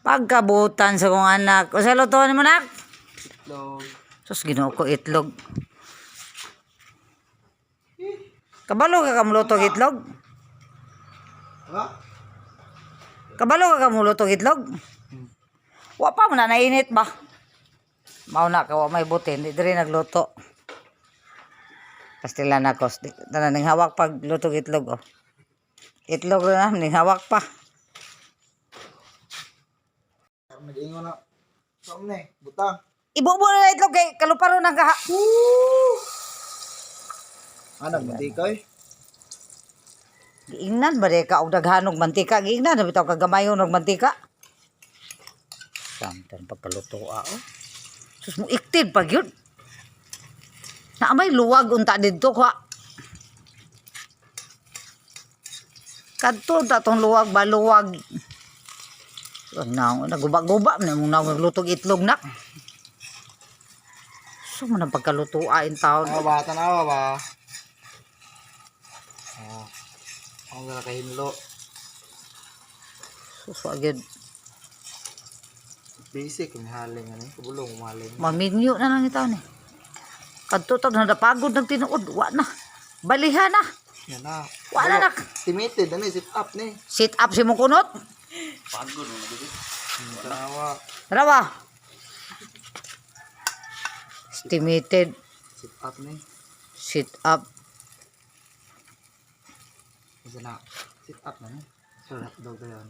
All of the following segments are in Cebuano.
Pagkabutan sa kong anak. Usa lutuan mo, nak? Itlog. Sus, Ginoo ko, itlog. Kabalo ka kamluto og itlog? Ha? Kabalo ka kamluto og itlog? Wa pa mo na nainit ba? Mao na ka wa may butin, di diri nagluto. Pastila na ko. Tanan ning hawak pag luto og itlog oh. Itlog na ning hawak pa. Nag-ingon na. Saan na eh? Butang. Ibubo na lang itlog kay kaluparo nang kaha. Anak, mantika eh. Giingnan ba di ka og daghanog mantika? Giingnan na bitaw ka gamayon og mantika. Samtan pagkaluto ah, oh. Sus mo iktid pag yun. Na may luwag unta didto kwa. Kadto ta tong luwag ba luwag. Ang naong naguba-guba man imong naong naglutog itlog nak. So man ang pagkaluto in taon. Tanawa ba? Tanawa ba? Oh. Ako na kahinlo. Sus wa gyud. Basic, may haling ano eh. Kabulong, umaling. Maminyo na lang itaon eh. Kadto ta na napagod ng tinuod, wa na. Baliha na. Yan na. Wala na. Estimated, ano eh, sit up ni. Sit up si mong kunot. Tanawa. Rawa. Estimated Sit up ni. sit up. Isa na. Sit up na ni. Sure, hotdog na yun.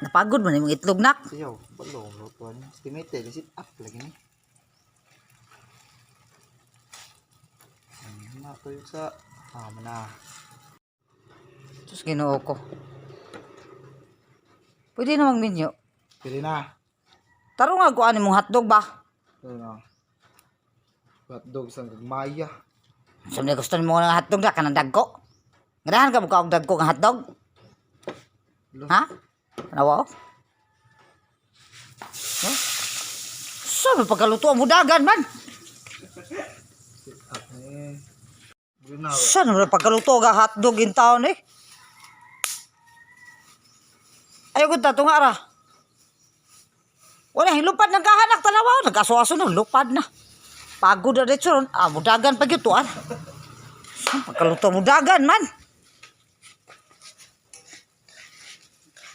Napagod man imong itlog nak. Siyaw, balong, luto ni. Estimated, sit up lagi ni. Ano na, tuyo sa... Ah, mana. Sus, Ginoo ko. Pwede namang minyo. Pili na. Tarong nga kuan imong hotdog ba? Ano na. Hotdog sa gagmaya. Sa mga gusto nimo ng hotdog na kanang dagko. Ganahan ka mo ka og dagko nga hotdog? Lo. Ha? Nawa oh? Huh? Sa pagkaluto ang budagan man. Sit up ni. Bili na. Sa naman pagkaluto ga hotdog in town eh. Ayaw ko tato nga ra. Wala, hilupad ng kahanak tanawa. Nag-aso-aso na, lupad na. Pagod na dito. Ah, mudagan pag ito, ah. Saan pagkaluto mudagan man.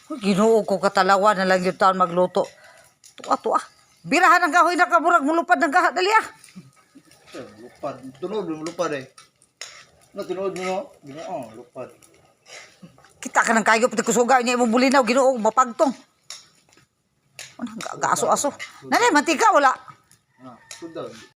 Uy, Ginoo ko katalawa na lang yung taon magluto. Tuwa, tuwa. Birahan ang kahoy na kaburag, mulupad ng kaha. Dali ah. Lupad. Tunod, lupad eh. No, tunod mo no? Ginoo, lupad. Kita ka ng kayo, pati kusuga niya imong bulinaw, Ginoo, mapagtong. Ano, gaaso-aso. Nanay, mantika, wala. Ah, sunod.